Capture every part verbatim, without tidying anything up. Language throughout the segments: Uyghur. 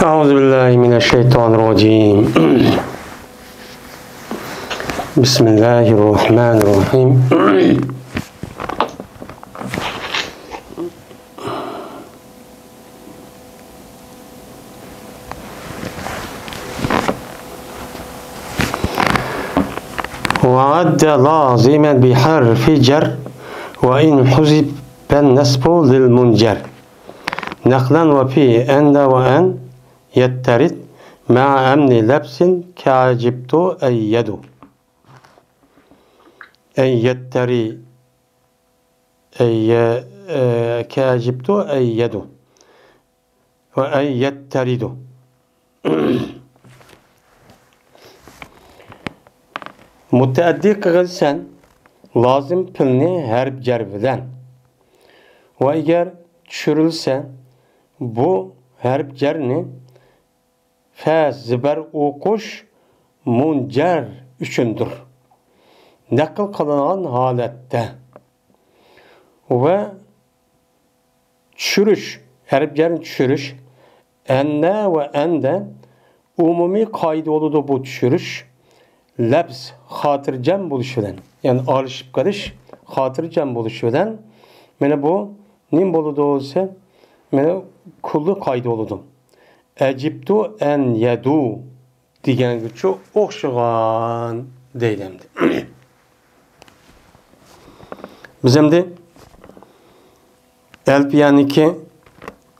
أعوذ بالله من الشيطان الرجيم. بسم الله الرحمن الرحيم. وعد لازما بحرف جر وإن حذف النصب للمنجر. نقلا وفي عند وأن يترد مع أمن لبس كعجبت أيد. أن يتري، أن ي-، ئە، كعجبت أيد. وأن يترد. مۇتەئەددى قىلغىنسەن لازىم پېئىلنى ھەرپ جەر بىلەن. ۋە ئەگەر چۈشۈرۈلسە بۇ ھەرپ جەرنى فە زىبەر ئوقۇش مۇنجەر ئۈچۈندۇر. نەقىل قىلىنغان ھالەتتە. ۋە چۈشۈرۈش، ھەرپ جەرنى چۈشۈرۈش. ئەننە ۋە ئەندە ئومۇمىي قائىدە بولىدۇ بۇ چۈشۈرۈش. لەپس خاتىرجەم بولۇش بىلەن، يەنى ئالىشىپ قېلىش خاتىرجەم بولۇش بىلەن. مانا بۇ نېمە بولىدۇ دېسە، مانا كۈللى قائىدە بولىدۇ. ئەجىبتۇ ئەن يەدۇ دېگەنگىچۇ ئوخشىغان دەيدۇ ئەمدى. بىز ئەمدى ئەلپىيەنىڭكى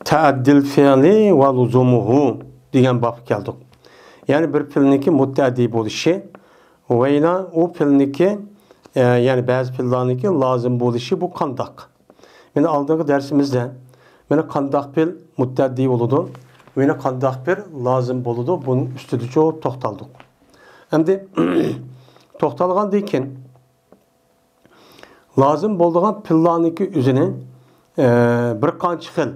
تەئەددىل فېئلى ۋە لۇزۇمۇھۇ دېگەن بابقا كەلدۇق. يەنى بىر پېئىلنىڭكى مۇتەئەددى بولۇشى ۋە يەنە ئۇ پېئىلنىڭكى، ئە، يەنى بەزى پېئىللارنىڭكى لازىم بولۇشى بۇ قانداق؟ مانا ئالدىنقى دەرسىمىزدە مانا قانداق پېئىل مۇتەئەددى بولىدۇ، يەنە قانداق پېئىل لازىم بولىدۇ، بۇنىڭ ئۈستىدىچۇ توختالدۇق. ئەمدى توختالغاندىن كېيىن لازىم بولىدىغان پېئىللارنىڭكى ئۆزىنى، ئە، بىر قانچە خىل،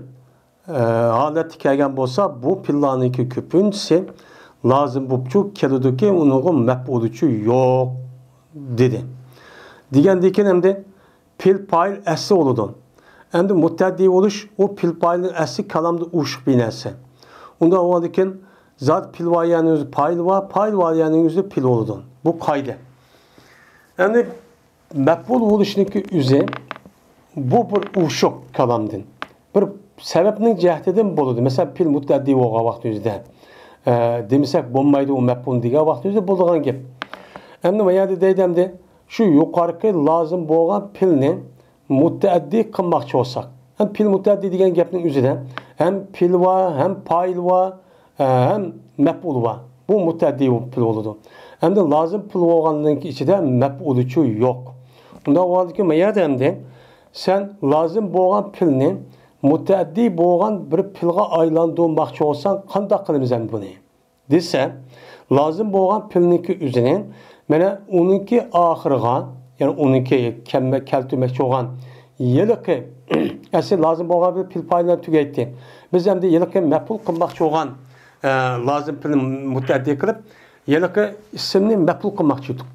ئە، ھالەتتە كەلگەن بولسا، بۇ پېئىللارنىڭكى كۆپىنچىسى لازىم بوپچۇ كېلىدۇكى، ئۇنىڭغا مەپئۇلىچۇ يوق دېدى. دېگەندىن كېيىن ئەمدى پېئىل پائىل ئەسلى بولىدۇ. ئەمدى مۇتەئەددى بولۇش، ئۇ پېئىل پائىلنىڭ ئەسلى كالامدا ئوشۇق بىر نەرسە. ئۇنداق بولغاندىكىن زات پېئىل بار يەرنىڭ ئۆزى پائىل بار، پائىل بار يەرنىڭ ئۆزى پېئىل بولىدۇ. بۇ قائىدە. ئەمدى مەپئۇل بولۇشنىڭكى ئۆزى بۇ بىر ئوشۇق كالامدىن. بىر سەۋەبنىڭ جەھىتىدىن بولىدۇ. مەسىلەن، پېئىل مۇتەئەددى بولغان ۋاقتىمىزدا، ئە، دېمىسەك بولمايدۇ، ئۇ مەپئۇل دېگەن ۋاقتىمىزدا بولىدىغان گەپ. ئەمدى ما يەردە دەيدۇ، ئەمدى شۇ يۇقىرىقى لازىم بولغان پېئىلنى مۇتەئەددى قىلماقچى بولساق، ھەم پېئىل مۇتەئەددى دېگەن گەپنىڭ ئۆزىدە ھەم پېئىل بار، ھەم پائىل بار، ھەم مەپئۇل بار. بۇ مۇتەئەددى پېئىل بولىدۇ. ئەمدى لازىم پېئىل بولغاننىڭ ئىچىدە مەپئۇلىچۇ يوق. ئۇنداق بولغاندىكىن ما يەردە ئەمدى سەن لازىم بولغان پېئىلنى مۇتەئەددى بولغان بىر پېئىلغا ئايلاندۇرماقچى بولساڭ، قانداق قىلىمىز ئەمدى بۇنى؟ دېسە، لازىم بولغان پېئىلنىڭكى ئۆزىنى، مانا، ئۇنىڭكى ئاخىرىغا، يەنى ئۇنىڭكى كەلمە-، كەلتۈرمەكچى بولغان ھېلىقى، ئەسلى لازىم بولغان بىر پېئىل پائىل بىلەن تۈگەيتتى. بىز ئەمدى ھېلىقى مەپئۇل قىلماقچى بولغان، ئە، لازىم پېئىلنى مۇتەئەددى قىلىپ، ھېلىقى ئىسىمنى مەپئۇل قىلماقچى ئىدۇق.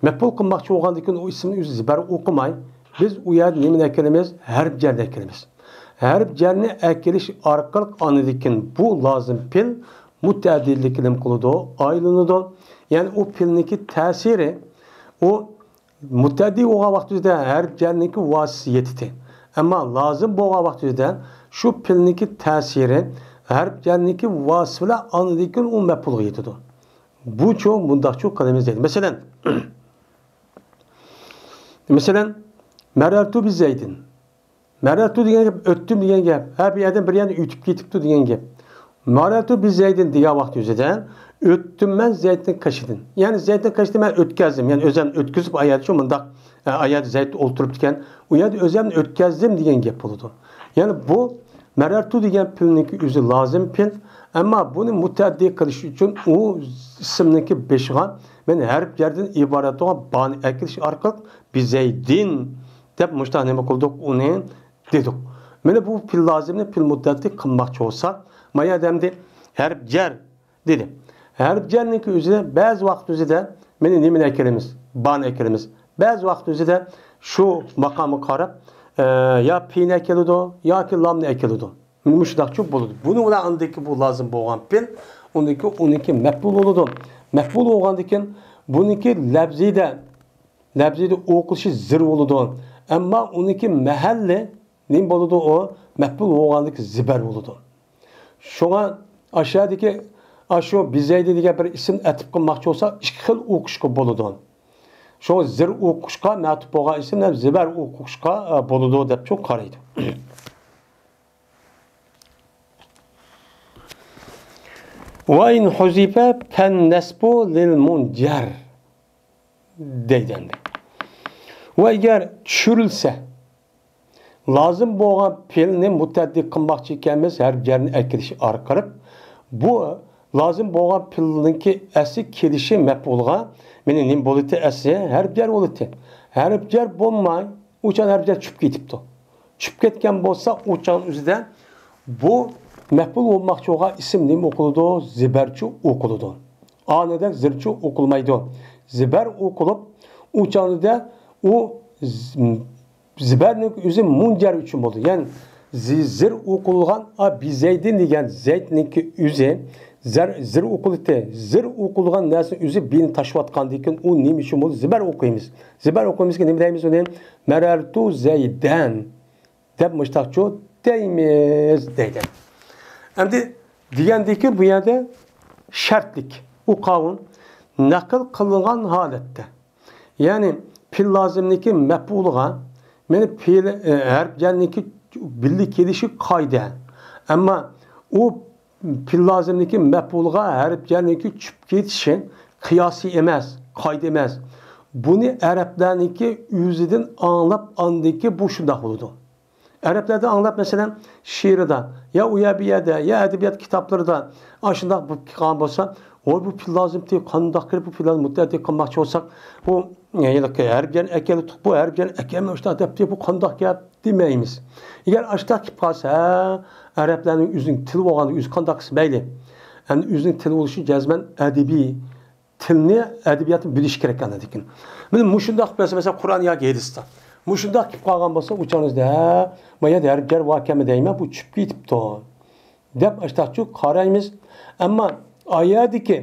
مەپئۇل قىلماقچى بولغاندىن كېيىن ئۇ ئىسىمنى ئۆزى زىبەر ئوقۇماي، بىز ئۇ يەردە نېمىنى ئەكېلىمىز؟ ھەرپ جەرنى ئەكېلىمىز. ھەرپ جەرنى ئەكېلىش ئارقىلىق ئاندىن كېيىن بۇ لازىم پېئىل مۇتەئەددىلىككە نېمە قىلىدۇ؟ ئايلىنىدۇ. يەنى ئۇ پېئىلنىڭكى تەسىرى، ئۇ مۇتەئەددى بولغان ۋاقتىمىزدا ھەرپ جەرنىڭكى ۋاسىتىسى يېتىدۇ. ئەمما لازىم بولغان ۋاقتىمىزدا شۇ پېئىلنىڭكى تەسىرى ھەرپ جەرنىڭكى ۋاسىتىسى بىلەن ئاندىن كېيىن ئۇ مەپئۇلغا يېتىدۇ. بۇچۇ مۇنداقچۇ قىلىمىز دەيدۇ. مەسىلەن، مەسىلەن، مەرەرتۇ بىزەيدىن. مەرەرتۇ دېگەن گەپ ئۆتتۈم دېگەن گەپ. ھە، بۇ يەردىن بىر يەردىن ئۆتۈپ كېتىپتۇ دېگەن گەپ. مەرەرتۇ بىزەيدىن دېگەن ۋاقىت ئۆزىدە ئۆتتۈم مەن زەيدنىڭ قېشىدىن. يەنى زەيدنىڭ قېشىدىن مەن ئۆتكەزدىم. يەنى ئۆزۈم ئۆتكۈزۈپ ئايەتچۇ مۇنداق، ئە، ئايەت زەيد ئولتۇرۇپتىكەن. ئۇ يەردە ئۆزۈمنى ئۆتكەزدىم دېگەن گەپ بولىدۇ. يەنى بۇ مەرەرتۇ دېگەن پېئىلنىڭكى ئۆزى لازىم پېئىل. ئەمما بۇنى مۇتەئەددى قىلىش ئۈچۈن ئۇ ئىسىمنىڭكى بېشىغا مەن ھەرپ جەردىن ئىبارەت بولغان بانى ئەكېلىش ئارقىلىق بىزەيدىن دەپ مۇشۇنداق نېمە قىلدۇق، ئۇنى دېدۇق. مانا بۇ پېئىل لازىمنى پېئىل مۇتەئەددى قىلماقچى بولساق، ما يەردە ئەمدى ھەرپ جەر دېدى. ھەرپ جەرنىڭكى ئۆزىدە بەزى ۋاقىت ئۆزىدە مانا نېمىنى ئەكېلىمىز؟ بانى ئەكېلىمىز. بەزى ۋاقىت ئۆزىدە شۇ ماقامغا قاراپ، ئە، يا پېنى ئەكېلىدۇ ياكى لامنى ئەكېلىدۇ. مۇشۇنداقچۇ بولىدۇ. بۇنىڭ بىلەن ئاندىكى بۇ لازىم بولغان پېئىل، ئۇنىڭكى، ئۇنىڭكى مەپئۇل بولىدۇ. مەپئۇل بولغاندىكىن بۇنىڭكى لەپزىدە، لەپزىدە ئوقۇلۇشى زىر بولىدۇ. ئەمما ئۇنىڭكى مەھەللى نېمە بولىدۇ؟ ئۇ مەپئۇل بولغاندىكى زىبەر بولىدۇ. شۇڭا ئاشۇ يەردىكى، ئاشۇ بىزەيدى دېگەن بىر ئىسىم ئەتىپ قىلماقچى بولسا، ئىككى خىل ئوقۇشقا بولىدۇ. شۇڭا زىر ئوقۇشقا مەتۇپ بولغان ئىسىم ھەم زىبەر ئوقۇشقا، ئە، بولىدۇ دەپچۇ قارايدۇ. ۋە ئىن ھۇزىفە پەن نەسبۇ لىل مۇنجەر دەيدۇ ئەمدى. ۋە ئەگەر چۈشۈرۈلسە، لازىم بولغان پېئىلنى مۇتەئەددى قىلماقچى ئىكەنمىز، ھەرپ جەرنى ئەكېلىش ئارقىلىق. بۇ لازىم بولغان پېئىلنىڭكى ئەسلى كېلىشى مەپئۇلغا، مانا نېمە بولىتى ئەسلى؟ ھەرپ جەر بولىتى. ھەرپ جەر بولماي، ئۇ چاغ ھەرپ جەر چۈشۈپ كېتىپتۇ. چۈشۈپ كەتكەن بولسا، ئۇ چاغنىڭ ئۆزىدە بۇ مەپئۇل بولماقچى بولغان ئىسىم نېمە ئوقۇلىدۇ؟ زىبەرچۇ ئوقۇلىدۇ. ئانىدەك زىرچۇ ئوقۇلمايدۇ. زىبەر ئوقۇلۇپ، ئۇ چاغدا ئۇ ز-، زىبەرنىڭ ئۆزى مۇنجەر ئۈچۈن بولىدۇ. يەنى زى-، زىر ئوقۇلغان، ئا، بىزەيدىن دېگەن زەيتنىڭكى ئۆزى زەر-، زىر ئوقۇلىتى. زىر ئوقۇلغان نەرسىنىڭ ئۆزى بىنى تاشلاۋاتقاندىن كېيىن ئۇ نېمە ئۈچۈن بولىدۇ؟ زىبەر ئوقۇيمىز. زىبەر ئوقۇيمىزكى نېمە دەيمىز ئۇنى؟ مەرەرتۇ زەيدەن دەپ مۇشتاقچۇ دەيمىز دەيدۇ. ئەمدى دېگەندىكى بۇ يەردە شەرتلىك، ئۇ قانۇن نەقىل قىلىنغان ھالەتتە، يەنى پېئىل لازىمنىڭكى مەپئۇلىغا، مانا پېئىل، ئە، ھەرپ جەرنىڭكى بىللە كېلىشى قائىدە. ئەمما ئۇ پېئىل لازىمنىڭكى مەپئۇلىغا ھەرپ جەرنىڭكى چۈشۈپ كېتىشى قىياسىي ئەمەس، قائىدە ئەمەس. بۇنى ئەرەبلەرنىڭكى ئۆزىدىن ئاڭلاپ ئاندىكى بۇ شۇنداق بولىدۇ. ئەرەبلەردىن ئاڭلاپ، مەسىلەن، شېئىردا يا ئۇ يەر بۇ يەردە يا ئەدەبىيات كىتابلىرىدا ئاشۇنداق بولۇپ قالغان بولسا، ۋاي بۇ پېئىل لازىمتى، قانداق قىلىپ بۇ پېئىل لازىم مۇتەئەددى قىلماقچى بولساق، بۇ ھېلىقى ھەرپ جەرنى ئەكەلدۇق، بۇ ھەرپ جەرنى ئەكەلمەي ئاشۇنداق دەپتۇ، بۇ قانداق گەپ دېمەيمىز. ئەگەر ئاشۇنداق كېلىپ قالسا، ھە، ئەرەبلەرنىڭ ئۆزىنىڭ تىلى بولغاندا ئۆزى قانداق قىلسا مەيلى. ئەمدى ئۆزىنىڭ تىلى بولۇشى جەزمەن ئەدەبىي تىلنى، ئەدەبىياتنى بىلىش كېرەك ئاندىن كېيىن. مانا مۇشۇنداق بولسا، مەسىلەن، قۇرئان ياكى ھەدىستە مۇشۇنداق كېلىپ قالغان بولسا، ئۇ چاغنىڭ ئۆزىدە، ھە، ما يەردە ھەرپ جەر باركەنمۇ دەيمەن، بۇ چۈشۈپ كېتىپتۇ دەپ ئاشتاقچۇ قارايمىز. ئەمما ئايەدىكى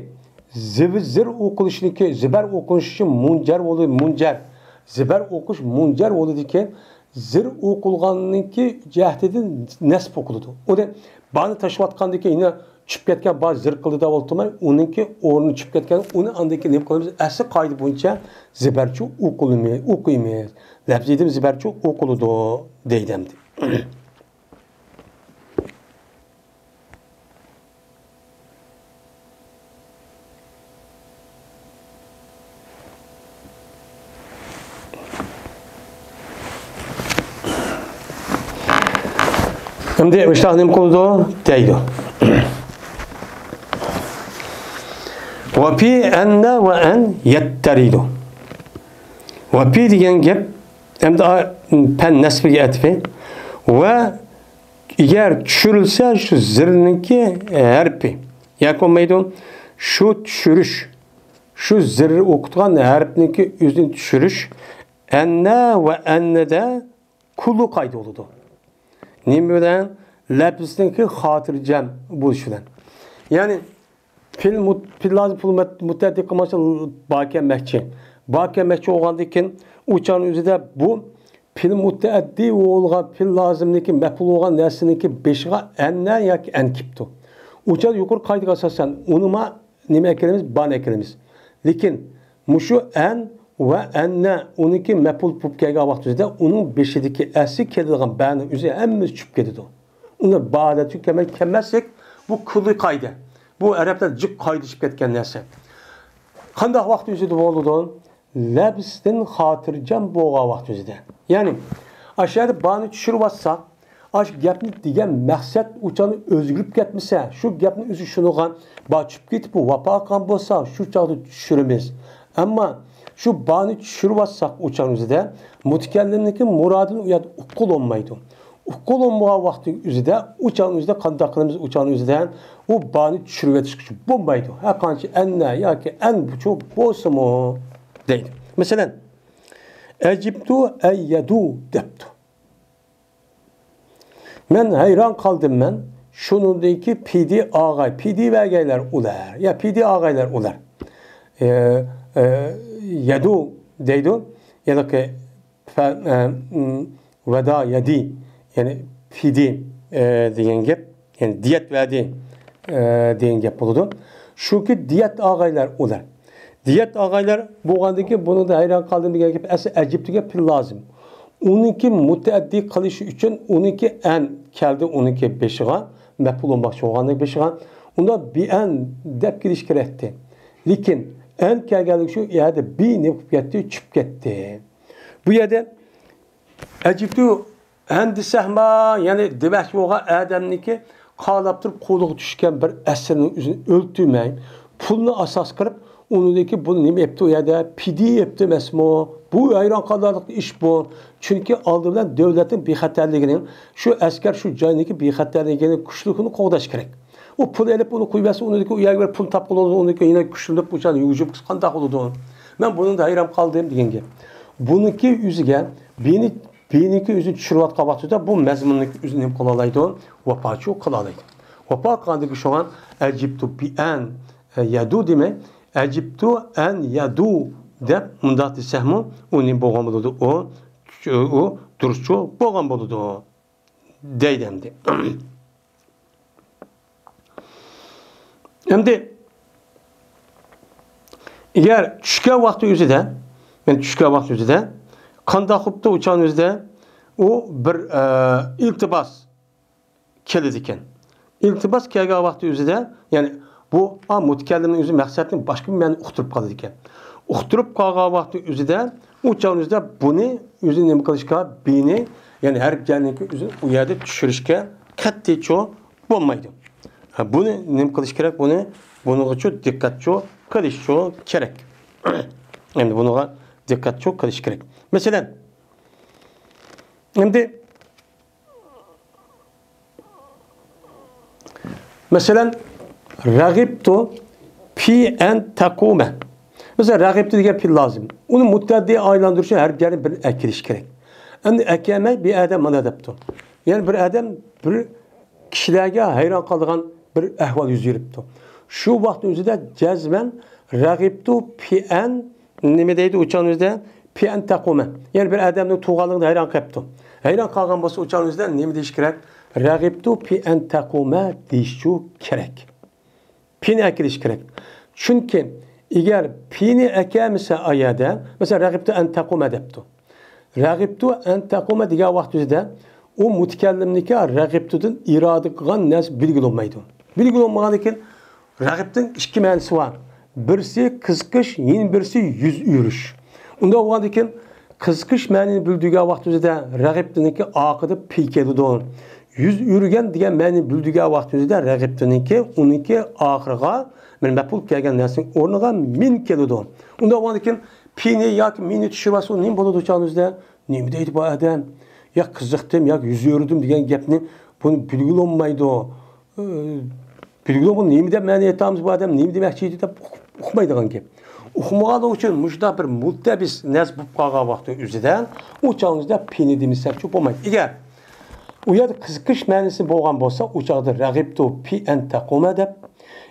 زىب-، زىر ئوقۇلۇشنىكى، زىبەر ئوقۇلۇشى مۇنجەر بولدى، مۇنجەر. زىبەر ئوقۇش مۇنجەر بولىدىكى، زىر ئوقۇلغاننىڭكى جەھىتىدىن نەسب ئوقۇلىدۇ. ئۇنى بانى تاشلاۋاتقاندىكى يەنە چۈشۈپ كەتكەن با زىر قىلدى دەپ ئولتۇرماي، ئۇنىڭكى ئورنى چۈشۈپ كەتكەن، ئۇنى ئاندىن كېيىن نېمە قىلىمىز؟ ئەسلى قائىدە بويىچە زىبەرچۇ ئوقۇلىمى-، ئوقۇيمىز. لەپزىدىن زىبەرچۇ ئوقۇلىدۇ دەيدۇ ئەمدى. ئەمدى مۇشۇنداق نېمە قىلىدۇ دەيدۇ. ۋەپى ئەننە ۋە ئەن يەتتەرىدۇ. ۋەپى دېگەن گەپ ئەمدى پەن نەسبىگە ئەتىپى. ۋە ئەگەر چۈشۈرۈلسە شۇ زىرنىڭكى ھەرپى ياكى بولمايدۇ، شۇ چۈشۈرۈش، شۇ زىر ئوقۇتقان ھەرپنىڭكى ئۆزىنى چۈشۈرۈش ئەننە ۋە ئەننىدە كۇللى قائىدە بولىدۇ. نېمە بىلەن؟ لەپزنىڭكى خاتىرجەم بولۇش بىلەن. يەنى پېئىل مۇت-، پېئىل لازىم پېئىل مۇت-، مۇتەئەددى قىلماقچى باركەنمەكچى. باركەنمەكچى بولغاندىن كېيىن ئۇ چاغنىڭ ئۆزىدە بۇ پېئىل مۇتەئەددى بولغان، پېئىل لازىمنىڭكى مەپئۇل بولغان نەرسىنىڭكى بېشىغا ئەننە ياكى ئەن كېپتۇ. ئۇ چاغدا يۇقىرى قائىدىگە ئاساسەن ئۇنىما نېمە ئەكېلىمىز؟ بانى ئەكېلىمىز. لېكىن مۇشۇ ئەن ۋە ئەننە ئۇنىڭكى مەپئۇل بولۇپ كەلگەن ۋاقتىمىزدا ئۇنىڭ بېشىدىكى ئەسلى كېلىدىغان بەنىڭ ئۆزى ھەممىسى چۈشۈپ كېتىدۇ. ئۇنى بادە چۈشۈپ كەلمەي-، كەلمەسلىك، بۇ كۇللى قائىدە. بۇ ئەرەبلەر جىق قائىدىلىشىپ كەتكەن نەرسە. قانداق ۋاقىت ئۆزىدە بولىدۇ؟ لەپزدىن خاتىرجەم بولغان ۋاقىت ئۆزىدە. يەنى، ئاشۇ يەردە بانى چۈشۈرۈۋاتساق، ئاشۇ گەپنى دېگەن مەقسەت ئۇ چاغدا ئۆزگىرىپ كەتمىسە، شۇ گەپنىڭ ئۆزى شۇنىڭغا با چۈشۈپ كېتىپ، ۋاپا قىلغان بولسا، شۇ چاغدا چۈشۈرىمىز. ئەمما شۇ بانى چۈشۈرۈۋاتساق، ئۇ چاغنىڭ ئۆزىدە مۇتەكەللىمنىڭكى مۇرادىنى ئۇ يەردە ئۇققىلى بولمايدۇ. ئۇققۇلۇنمىغان ۋاقتى ئۆزىدە، ئۇ چاغنىڭ ئۆزىدە قانداق قىلىمىز؟ ئۇ چاغنىڭ ئۆزىدە ئۇ بانى چۈشۈرۈۋېتىشكە بولمايدۇ. ھەرقانچە ئەننە ياكى ئەن بۇچۇ بولسىمۇ دەيدۇ. مەسىلەن، ئەجىبتۇ ئەييەدۇ دەپتۇ. مەن ھەيران قالدىم مەن. شۇنىڭدىكى پىدى ئاغاي، پىدى ۋەگەيلەر ئۇلار. يا پىدى ئاغايلار ئۇلار. ئە، ئە، يەدۇ دەيدۇ. يەنىكى فە-، ئە، م، ۋەدا يەدى. يەنى پىدى، ئە، دېگەن گەپ. يەنى دىيەت ۋەدى، ئە، دېگەن گەپ بولىدۇ. شۇكى دىيەت ئاغايلار ئۇلار. دىيەت ئاغايلار بولغاندىن كېيىن بۇنىڭدا ھەيران قالدىم دېگەن گەپ ئەسلى ئەجىبتۇ دېگەن پېئىل لازىم. ئۇنىڭكى مۇتەئەددى قىلىشى ئۈچۈن ئۇنىڭكى ئەن كەلدى، ئۇنىڭكى بېشىغا، مەپئۇل بولماقچى بولغاننىڭ بېشىغا. ئۇندا بىئەن دەپ كېلىش كېرەكتى. لېكىن ئەن كەلگەنلىكى شۇ يەردە بى نېمە قىلىپ كەتتى؟ چۈشۈپ كەتتى. بۇ يەردە ئەجىبتۇ ئەن دېسەكمۇ، يەنى دېمەكچى بولغان ئادەمنىڭكى قالاپ تۇرۇپ قولىغا چۈشكەن بىر ئەسىرنىڭ ئۆزىنى ئۆلتۈرمەي، پۇلنى ئاساس قىلىپ، ئۇنىڭدىكى بۇ نېمە ئېپتۇ ئۇ يەردە؟ پىدىيە ئېپتۇ ئەمەسمۇ؟ بۇ ھەيران قالارلىق ئىش بۇ. چۈنكى ئالدى بىلەن دۆلەتنىڭ بىخەتەرلىكىنى، شۇ ئەسكەر شۇ جاينىڭكى بىخەتەرلىكىنى، كۈچلۈكىنى قوغداش كېرەك. ئۇ پۇل ئېلىپ ئۇنى قويۇۋەتسە، ئۇنىڭدىكى ئۇ يەرگە بېرىپ پۇل تاپقىلى بولىدۇ، ئۇنىڭدىكى يەنە كۈچلىنىپ ئۇ جاينى يۇجۇپ قالسا قانداق بولىدۇ؟ مەن بۇنىڭدا ھەيران قالدىم دېگەن گەپ. بۇنىڭكى ئۆزىگە بىنى بىنىڭكى ئۆزىنى چۈشۈرۈۋاتقان ۋاقتىدا بۇ مەزمۇننىڭكى ئۆزىنى نېمە قىلالايدۇ؟ ۋاپاچۇ قىلالايدۇ. ۋاپا قىلغاندىكى شۇڭا ئەجىبتۇ بىئەن يەدۇ دېمەي، ئەجىبتۇ ئەن يەدۇ دەپ مۇنداق دېسەكمۇ، ئۇ نېمە بولغان بولىدۇ؟ ئۇ، ئۇ دۇرۇسچۇ بولغان بولىدۇ. دەيدۇ ئەمدى. ئەمدى ئەگەر چۈشكەن ۋاقتى ئۆزىدە، يەنى چۈشكەن ۋاقتى ئۆزىدە قانداق قىلىپتۇ ئۇ چاغنىڭ ئۆزىدە؟ ئۇ بىر، ئە، ئىلتىماس كېلىدىكەن. ئىلتىماس كەلگەن ۋاقتى ئۆزىدە، يەنى بۇ، ئا، مۇتەكەللىمنىڭ ئۆزى مەقسەتنى باشقا بىر مەنىدە ئۇقتۇرۇپ قالىدىكەن. ئۇقتۇرۇپ قالغان ۋاقتى ئۆزىدە، ئۇ چاغنىڭ ئۆزىدە بۇنى ئۆزى نېمە قىلىشقا، بىنى، يەنى ھەرپ جەرنىڭكى ئۆزىنى ئۇ يەردە چۈشۈرۈشكە قەتئىيچۇ بولمايدۇ. ھە، بۇنى نېمە قىلىش كېرەك؟ بۇنى، بۇنىڭغىچۇ دىققەتچۇ قىلىشچۇ كېرەك. ئەمدى بۇنىڭغا دىققەتچۇ قىلىش كېرەك. مەسىلەن، ئەمدى مەسىلەن، رەغىبتۇ پى ئەن تەقۇمە. مەسىلەن، رەغىبتۇ دېگەن پېئىل لازىم. ئۇنى مۇتەئەددىگە ئايلاندۇرۇش ئۈچۈن ھەرپ جەرنى بىر ئەكېلىش كېرەك. ئەمدى ئەكەلمەي بىر ئادەم مانا دەپتۇ. يەنى بىر ئادەم بىر كىشىلەرگە ھەيران قالىدىغان بىر ئەھۋال يۈز بېرىپتۇ. شۇ ۋاقىتنىڭ ئۆزىدە جەزمەن رەغىبتۇ پى ئەن نېمە دەيدۇ ئۇ چاغنىڭ ئۆزىدە؟ پى ئەن تەقۇمە. يەنى بىر ئادەمنىڭ تۇغانلىقىنى ھەيران قېلىپتۇ. ھەيران قالغان بولسا ئۇ چاغنىڭ ئۆزىدە نېمە دېيىش كېرەك؟ رەغىبتۇ پى ئەن تەقۇمە دېيىشچۇ كېرەك. پىنى ئەكېلىش كېرەك. چۈنكى ئەگەر پىنى ئەكەلمىسە ئايەدە، مەسىلەن، رەغىبتۇ ئەن تەقۇمە دەپتۇ. رەغىبتۇ ئەن تەقۇمە دېگەن ۋاقتىمىزدا ئۇ مۇتەكەللىمنىڭكى رەغىبتۇدىن ئىرادە قىلغان نەرسە بىلگىلى بولمايدۇ. بىلگىلى بولمىغاندىن كېيىن رەغىبتىن ئىككى مەنىسى بار. بىرسى قىزىقىش، يەنە بىرسى يۈز ئۆرۈش. ئۇنداق بولغاندىن كېيىن قىزىقىش مەنىنى بىلدۈرگەن ۋاقتىمىزدا رەغىبتىنىڭكى ئاخىرىدا پى كېلىدۇ. يۈز ئۆرۈگەن دېگەن مەنىنى بىلدۈرگەن ۋاقتىمىزدا رەغىبتىنىڭكى ئۇنىڭكى ئاخىرىغا مەن مەپئۇل كەلگەن نەرسىنىڭ ئورنىغا مىن كېلىدۇ. ئۇنداق بولغاندىكىن پىنى ياكى مىنى چۈشۈرۈۋالسا نېمە بولىدۇ چاغىمىزدا؟ نېمە دەيدۇ بۇ ئادەم؟ يا قىزىقتىم، يا يۈز ئۆرۈدۈم دېگەن گەپنى بۇنى بىلگىلى بولمايدۇ. ئى، بىلگىلى بۇ نېمە دەپ مەنە ئېيتامىز بۇ ئادەم نېمە دېمەكچى ئىدى دەپ ئۇق-، ئۇقمايدىغان گەپ. ئۇقمىغانلىقى ئۈچۈن مۇشۇنداق بىر مۇلتەبىس نەرسە بولۇپ قالغان ۋاقىتنىڭ ئۆزىدە ئۇ چاغىمىزدا پىنى دېمىسەكچۇ بولمايدۇ. ئەگەر ئۇ يەردە قىزىقىش مەنىسى بولغان بولسا، ئۇ چاغدا رەغىبتۇ پى ئەن تەقۇمە دەپ،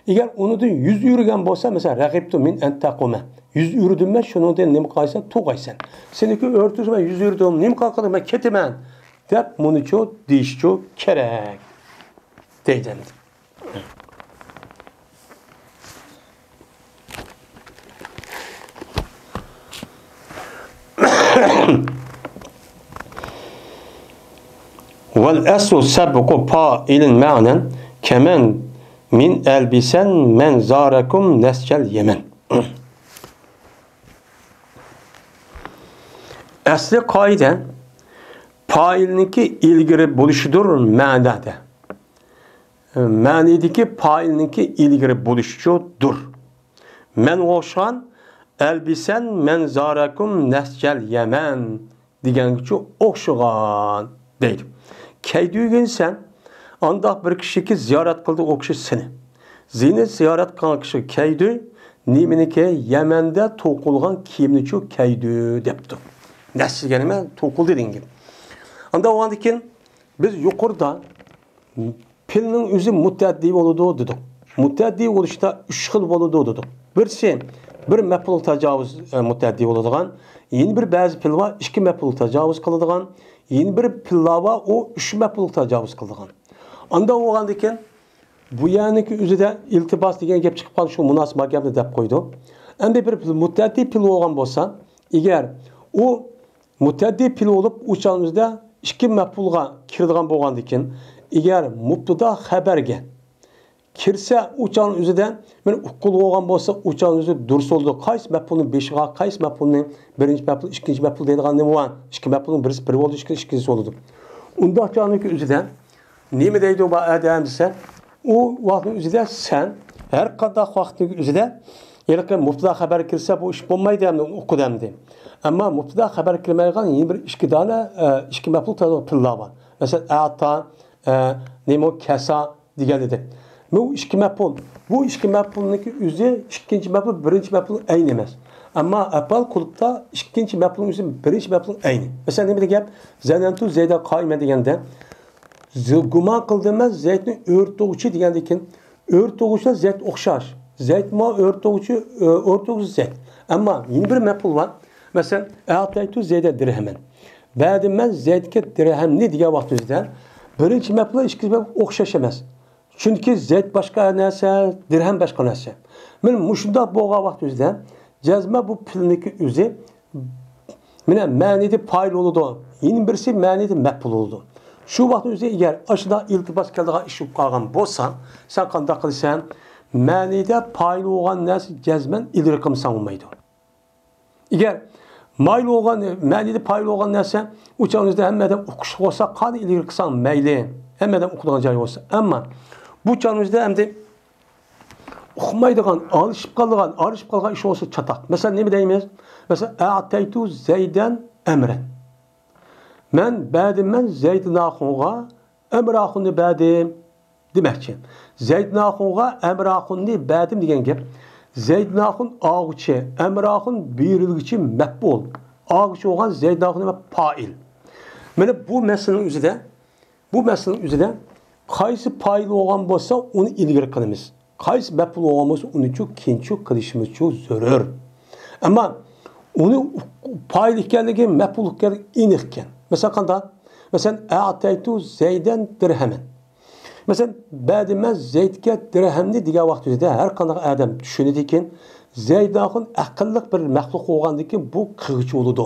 ئەگەر ئۇنىڭدىن يۈز ئۆرۈگەن بولسا، مەسىلەن، رەغىبتۇ مىن ئەن تەقۇمە، يۈز ئۆرۈدۈم مەن، شۇنىڭدىن نېمە قىلايسەن؟ تۇغايسەن. سېنىڭكى ئۆرتۈشمە يۈز ئۆرۈدۈم، نېمە قىلىمەن؟ دەپ مۇنىچۇ دېيىشچۇ كېرەك دەيدۇ. ۋەل ئەسلۇ سەبقۇ پائىلىن مەنەن كەمەن مىن ئەلبىسەن مەن زارەكۇم نەسجەل يەمەن. ئەسلى قائىدە پائىلنىڭكى ئىلگىرى بولۇشىدۇر مەنەدە. مەنىدىكى پائىلنىڭكى ئىلگىرى بولۇشىچۇ دۇر. مەن ئوخشىغان ئەلبىسەن مەن زارەكۇم نەسجەل يەمەن دېگەنگىچۇ ئوخشىغان دەيدۇ. كەيدۈگىن سەن ئانداق بىر كىشىكى زىيارەت قىلدى ئۇ كىشى سېنى. زېنى زىيارەت قىلغان كىشى كەيدۈ نېمىنىكى يەمەندە توقۇلغان كىيىمنىچۇ كەيدۈ دەپتۇ. نەسجەل يەمەن توقۇلدى دېگەن گەپ. ئاندا ئۇندىن كېيىن بىز يۇقىرىدا پېئىلنىڭ ئۆزى مۇتەئەددى بولىدۇ دېدۇق. مۇتەئەددى بولۇشتا ئۈچ خىل بولىدۇ دېدۇق. بىرسى بىر مەپئۇلغا تاجاۋۇز، ئە، مۇتەئەددى بولىدىغان، يەنە بىر بەزى پېئىل بار ئىككى مەپئۇلغا تاجاۋۇز قىلىدىغان، يەنە بىر پېئىل بار ئۇ ئۈچ مەپئۇلغا تاجاۋۇز قىلىدىغان. ئانداق بولغاندىكىن بۇ يەرنىڭكى ئۆزىدە ئىلتىباس دېگەن گەپ چىقىپ قالدى، شۇ مۇناسىۋەت گەپنى دەپ قويدۇم. ئەمدى بىر مۇتەئەددى پېئىل بولغان بولسا، ئېگەر ئۇ مۇتەئەددى پېئىل بولۇپ، ئۇ چاغنىڭ ئۆزىدە ئىككى مەپئۇلغا كىرىدىغان بولغاندىكىن، ئەگەر مۇبتىدا خەبەرگە كىرسە، ئۇ چاغنىڭ ئۆزىدە مەن ئۇققۇل بولغان بولسا، ئۇ چاغنىڭ ئۆزى دۇرۇس بولىدۇ. قايسى مەپئۇلنىڭ بېشىغا، قايسى مەپئۇلنى بىرىنچى مەپئۇل، ئىككىنچى مەپئۇل دەيدىغان نېمە بار؟ ئىككى مەپئۇلنىڭ بىرسى بىر بولىدۇ، ئىككىنچىسى ئىككىنچىسى بولىدۇ. ئۇنداق چاغنىڭكى ئۆزىدە نېمە دەيدۇ بۇ ئادەم دېسە، ئۇ ۋاقىتنىڭ ئۆزىدە سەن ھەر قانداق ۋاقىتنىڭ ئۆزىدە ھېلىقى مۇبتىدا خەبەر كىرسە، بۇ ئىش بولمايدۇ ئەمدى، ئۇقۇدۇ ئەمدى. ئەمما مۇبتىدا خەبەر كىرمەيدىغان يەنە بىر ئىككى دانە، ئە، ئىككى مەپئۇل تۇرىدىغان پېئىللار بار. مەسىلەن، ئەتا، ئە، نېمە، كەسا دېگەن ئىدى. بۇ ئىككى مەپئۇل، بۇ ئىككى مەپئۇلنىڭكى ئۆزى ئىككىنچى مەپئۇل، بىرىنچى مەپئۇل ئەينى ئەمەس. ئەمما ئەپئال قۇلۇپتا ئىككىنچى مەپئۇلنىڭ ئۆزى بىرىنچى مەپئۇل ئەينى. مەسىلەن، نېمە دېگەن گەپ؟ زەنەنتۇ زەيدەن قائىمەن دېگەندە، زە-، گۇمان قىلدىم مەن زەيدنى ئۆرتىگۈچى دېگەندىن كېيىن، ئۆرتىگۈچىدە زەيد ئوخشاش. زەيدمۇ ئۆرتىگۈچى، ئۆ-، ئۆرتىگۈچى زەيد. ئەمما يەنە بىر مەپئۇل بار. مەسىلەن، ئەتەيتۇ زەيدەن دىرھەمەن. بەردىم مەن زەيدكە دىرھەمنى دېگەن ۋاقتىمىزدا بىرىنچى مەپئۇل، ئىككىنچى مەپئۇل ئوخشاش ئەمەس. چۈنكى زەيد باشقا نەرسە، دىرھەم باشقا نەرسە. مانا مۇشۇنداق بولغان ۋاقتىمىزدا جەزمە بۇ پېئىلنىڭكى ئۆزى مانا مەنىدە پائىل بولىدۇ، يەنە بىرسى مەنىدە مەپئۇل بولىدۇ. شۇ ۋاقىتنىڭ ئۆزىدە ئەگەر ئاشۇنداق ئىلتىباس كېلىدىغان ئىش بولۇپ قالغان بولسا، سەن قانداق قىلىسەن؟ مەنىدە پائىل بولغان نەرسە جەزمەن ئىلگىرى قىلمىساڭ بولمايدۇ. ئەگەر مايىل بولغان، مەنىدە پائىل بولغان نەرسە ئۇ چاغنىڭ ئۆزىدە ھەممە ئادەم ئۇقۇشلۇق بولسا، قانى ئىلگىرى قىلساڭ مەيلى، ھەممە ئادەم ئۇقىدىغان جاي بولسا. ئەمما بۇ چاغنىڭ ئۆزىدە ئەمدى ئۇقمايدىغان، ئالىشىپ قالىدىغان، ئالىشىپ قالغان ئىش بولسا چاتاق. مەسىلەن، نېمە دەيمىز؟ مەسىلەن، ئەتەيتۇ زەيدەن ئەمرەن. مەن بەردىم، مەن زەيدىن ئاخۇنغا ئەمر ئاخۇننى بەردىم دېمەكچى. زەيدىن ئاخۇنغا ئەمر ئاخۇننى بەردىم دېگەن گەپ. زەيدىن ئاخۇن ئالغۇچى، ئەمر ئاخۇن بېرىلگۈچى مەپئۇل. ئالغۇچى بولغان زەيدىن ئاخۇن پائىل. مانا بۇ مەسىلىنىڭ ئۆزىدە بۇ مەسىلىنىڭ ئۆزىدە قايسى پائىل بولغان بولسا، ئۇنى ئىلگىرى قىلىمىز. قايسى مەپئۇل بولغان بولسا، ئۇنىچۇ كېيىنچۇ قىلىشىمىزچۇ زۆرۈر. ئەمما ئۇنى پائىل ئىكەنلىكى، مەپئۇل ئىكەنلىكى ئېنىق ئىكەن. مەسىلەن، قانداق؟ مەسىلەن، ئەتەيتۇ زەيدەن دىرھەمەن. مەسىلەن، بەردىم مەن زەيدكە دىرھەمنى دېگەن ۋاقتىمىزدا ھەر قانداق ئادەم چۈشىنىدىكىن، زەيدىن ئاخۇن ئەقىللىق بىر مەخلۇق بولغاندىكىن بۇ قىلغۇچى بولىدۇ.